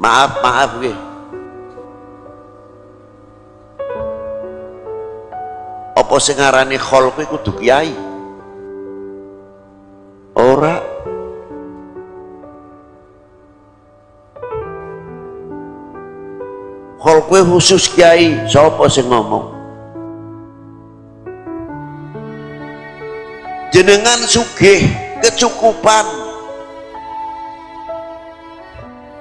Maaf, maaf nggih. Apa sing ngarani khol kuwi kudu kiai? Ora. Khol kuwi khusus kiai, sapa sing ngomong? Jenengan sugih kecukupan.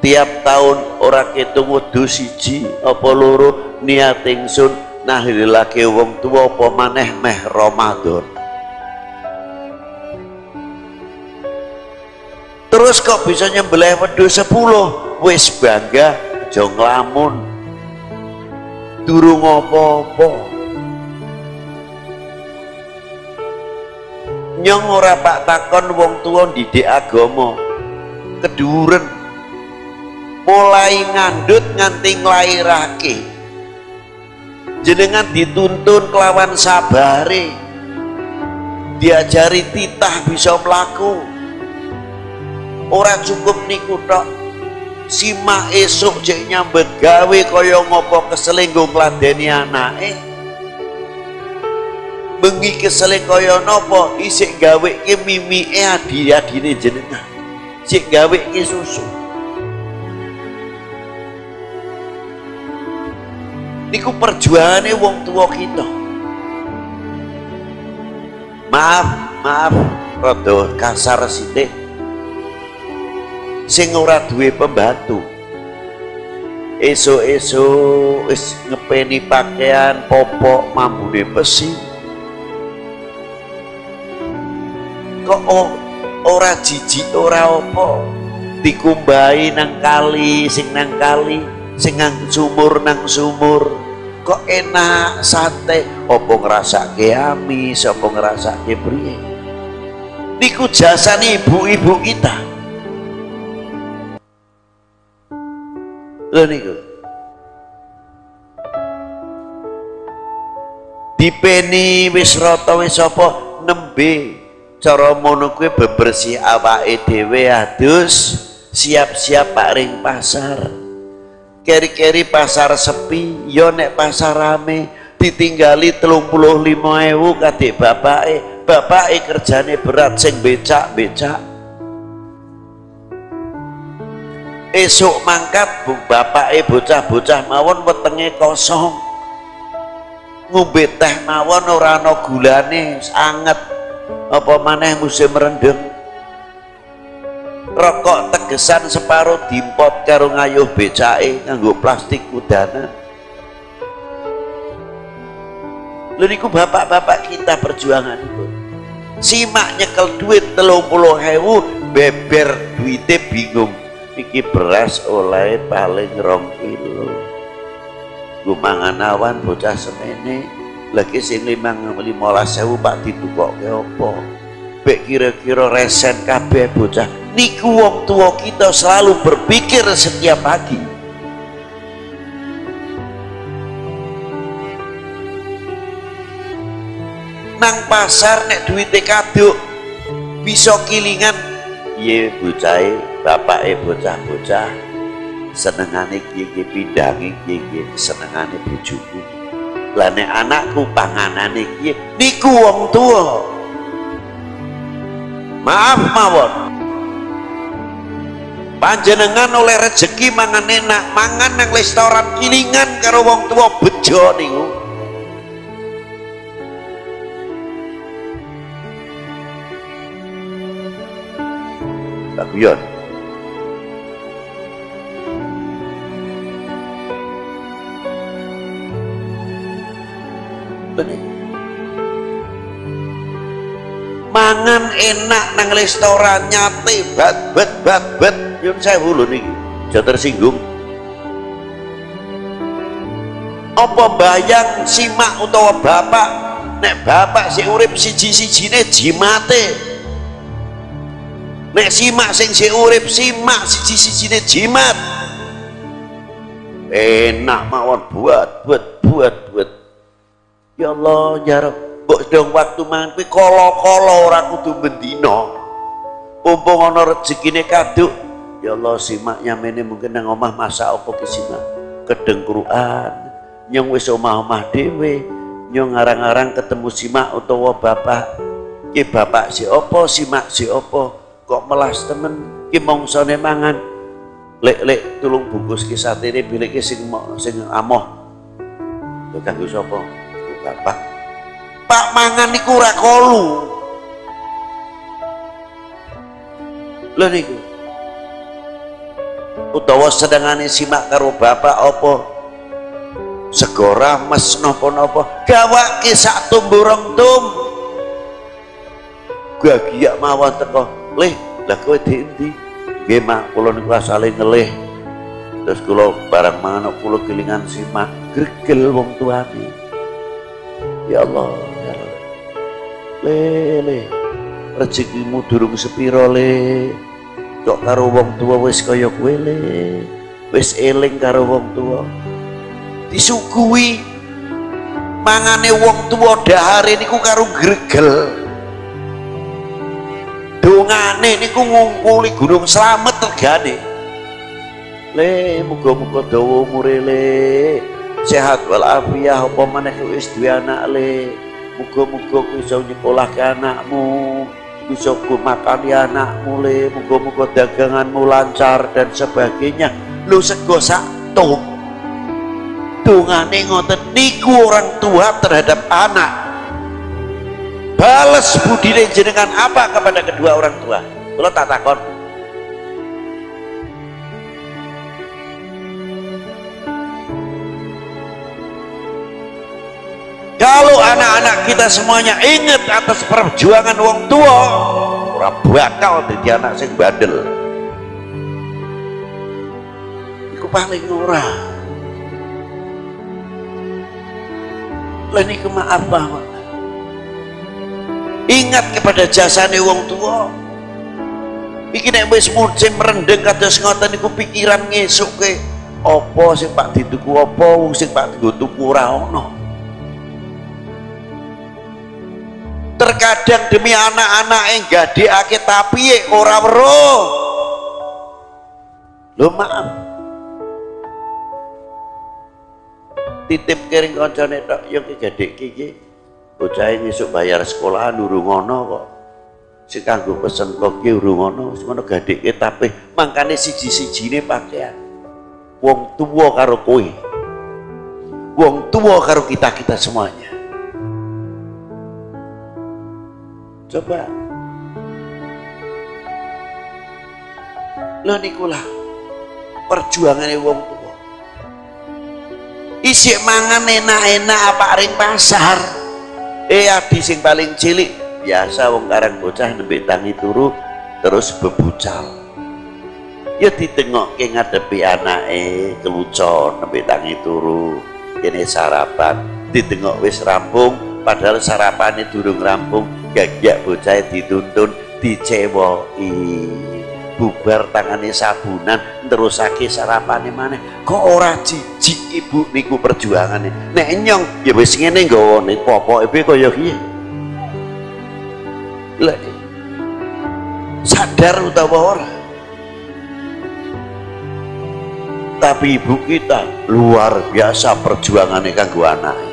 Tiap tahun ora ketung wedhus siji apa loro niat ingsun nahilake wong tuwa apa maneh meh Ramadan. Terus kok bisa nyembelih wedhus 10? Wis bangga aja nglamun. Durung apa-apa. Nyong ora pak takon wong tuwa ndidik agama. Keduren. Mulai ngandut nganti nglairake. Jenengan dituntun kelawan sabare, diajari titah bisa mlaku. Ora cukup niku tok, simak esuk jek nyambet gawe kaya ngopo kesele nggo ngladeni anake, bengi kesele kaya napa isik gaweke mimike adi-adine jenengan, isik gaweke susu. Niku perjuangane wong tua kita. Maaf, maaf, rada kasar sithik. Sing ora duwe pembantu, esuk-esuk wis ngepeni pakaian popok mambune besi. Kok ora jijik ora apa, dikumbahi nang kali, sing nang kali, sing nang sumur nang sumur. Kok enak sate, apa ngrasake amis, apa ngrasake priye. Niku jasane ibu-ibu kita. Lho niku dipeni wis rata wis apa nembe cara mono kuwi bebersih awake dhewe adus, siap-siap pak ring pasar. Keri-keri pasar sepi, yo nek pasar rame ditinggali 35.000 kadek bapake, bapake kerjane berat sing becak-becak. Esuk mangkat bapake bocah-bocah mawon wetenge kosong. Ngombe teh mawon ora ana gulane, anget. Apa maneh musim rendeng. Rokok tegesan separo dimpot karo ngayuh becake nganggo plastik udanan. Lho niku bapak-bapak kita perjuangan itu. Simak nyekel duit 30.000 beber duite bingung. Iki beras oleh paling 2 kilo. Nggo mangan awan bocah semene, lagi sing 15.000 pak ditukokke apa? Bek kira-kira resen kabeh bocah. Niku wong tua kita selalu berpikir setiap pagi. Nang pasar nek duwite kaduk bisa kilingan, piye bocahe, bapake bocah-bocah senengane kiye pindange kiye senengane bojoku. Lah nek anakku panganane kiye, niku wong tua. Maaf mawon. Panjenengan oleh rezeki mangan enak, mangan nang restoran kilingan karo wong tua bejo niku. Tak guyon. Mangan enak nang restoran nyate bat bet bat bet. Nyun sewu lho niki, aja tersinggung. Apa bayang simak utawa bapak, nek bapak sik urip siji-sijine jimate. Nek simak sing sik urip simak siji-sijine jimat. Enak mawon buat buat buat buat. Ya Allah, ya Rabb, mbok dong waktu mangan kuwi kala-kala ora kudu bendina. Mumpung ana rezekine kaduk Ya Allah simak nyamene mungkin nang omah masak apa ki simak kedengkruan nyong wis omah-omah dhewe nyong ngarang-arang ketemu simak utawa bapak ki bapak si opo simak si opo kok melas temen ki mongsone mangan lek-lek tulung bungkus ki satene bilih ki sing sing amoh lho kanggo sapa bapak pak mangan niku ora kolu lho niku utawa sedangane simak karo bapak apa sego rames napa-napa gawake sak tumbu rong tum gagiyak mawon teko leh lah kowe di endi nggih mak kula niku asale ngelih terus kula barang mangan kula kelingan simak gregel wong tuane ya Allah ya Allah le le rezekimu durung sepiro le kok karo wong tua wis kaya kowe le wis eling karo wong tua disuguhi mangane wong tua dahare niku karo gregel dongane niku ngungkuli Gunung Slamet regane le muga-muga dawa umure le sehat walafiat apa maneh wis duwe anak le muga-muga kowe iso nyekolahke anakmu bisa makani anakmu le muga-muga daganganmu lancar dan sebagainya lu sego sak tung dongane ngoten niku orang tua terhadap anak. Bales budine jenengan apa kepada kedua orang tua? Kula tak takon. Kalau anak-anak kita semuanya ingat atas perjuangan wong tua, ora bakal dadi anak sing bandel. Iku paling ora. Lah niku maaf Pak. Ingat kepada jasane wong tua. Iki nek wis musim rendeng kados ngoten niku pikiran ngesuke apa sing pak dituku apa wong sing pak dienggo tuku ora ono. Terkadang demi anak-anak yang gadekake tapi ora weruh. Lho maaf. Titip kering kancane tok yo ki gadekke iki. Bocahe ngesuk bayar sekolahan urung ana kok. Sing kanggo pesen kok ki urung ana, wis ngono gadekke tapi mangkane siji-sijine pakaian. Wong tuwa karo kowe. Wong tuwa karo kita-kita semuanya. Coba lho nikulah perjuangane wong tua. Isik mangan enak-enak apa ring pasar. Adi sing paling cilik biasa wong karang bocah nembe tangi turu terus bebucal. Ya ditengokke ngadepi anake kelucon nembe tangi turu kene sarapan ditengok wis rampung padahal sarapane durung rampung. Gagak bocah dituntun dicewoki bubar tangane sabunan terusake sarapane maneh kok ora jijik ibu niku perjuangane nek nyong ya wis ngene nggawane popoke piye kaya kiye lha sadar utawa ora tapi ibu kita luar biasa perjuangane kanggo anake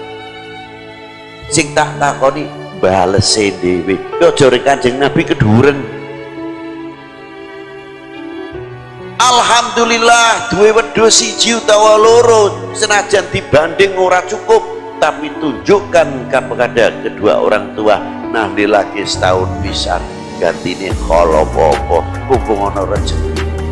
sing tak takoni balese dhewe. Yo jare Kanjeng Nabi keduren. Alhamdulillah duwe wedhus siji utawa loro senajan dibanding ora cukup tapi tunjukkan kepada kedua orang tua nah lagi setahun pisan gantine kala apa mumpung ana rezeki.